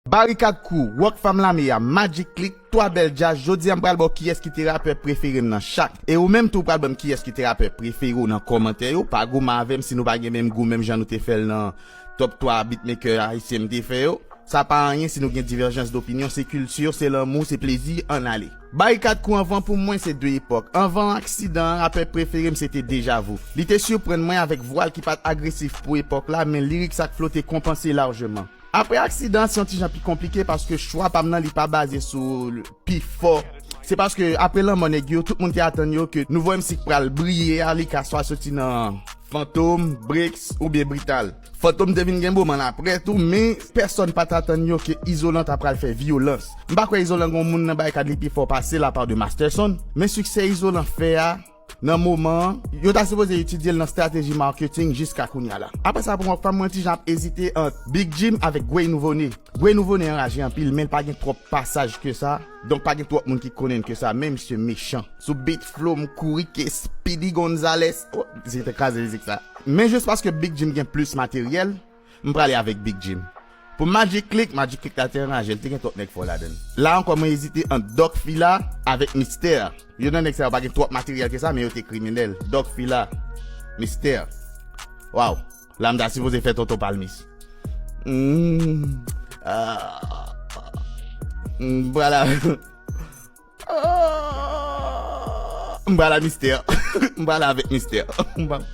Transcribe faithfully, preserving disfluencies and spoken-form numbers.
Barikad Crew, Rockfam Lame a, Magic Click, twa bèl djaz. Jodi a m pral ba w kiyès ki te rapè prefere m nan chak. E ou menm tou pral ban m kiyès ki te rapè prefere w nan kòmantè yo. Pa goumen avè m si nou pa gen menm gou menm jan nou te fè l nan top twa beatmaker ayisyen m te fè yo. Sa pa anyen si nou gen divèjans dopinyon, se kilti, se lanmou, se plezi, ann ale. Barikad Crew, anvan pou mwen se de epòk. Anvan aksidan an, rapè prefere m se te Deja Vu. Li te siprann mwen avèk vwa l ki pa t agresif pou epòk la, men lirik sa k flote konpanse lajman. Apre aksidan an, se yon ti jan pi konplike paske chwa pa m nan li pa baze sou l- pi fò. Se paske apre lanmò nèg yo, tout moun te atann yo ke nouvo M C k pral briye a, li ka swa soti nan Fantom, Brix oubyen Brital. Fantom te vin gen moman l apre tou, men pèsonn pa t atann yo ke Izolan ta pral fè vyolans. M pa kwè Izolan gon moun nan Barikad li pi fò pase l apa de Masterson, men siksè Izolan fè a nan moman an, yo ta sipoze etidye l nan strateji marketing jiska kounya la. Apre sa pou Rockfam, mwen ti jan ap ezite ant Big Jim avèk Gwey Nouvo Ne. Gwey Nouvo Ne anraje anpil, men l pa gen twòp pasaj ke sa. Donk pa gen twòp moun ki konnen l ke sa, men misye mechan. Sou beat flow m kouri ke Speedy Gonzales. Oh, se te kraze mizik sa. Men jis paske Big Jim gen plis materyèl, m prale avèk Big Jim. Pou Magic Click, Magic Click la te anraje, l te gen twòp nèg fò ladan l. La ankò mwen ezite ant Doc Fila avèk Mistè. Yo nan nèg sa yo pa gen twòp materyèl ke sa, men yo te kriminèl. Doc Fila, Mistè. Waw. La m ta sipoze fè Tonton Palmis. Mm. Ah. Mm, vwala. Ah. M pral a Mistè. M pral avèk Mistè. M pa-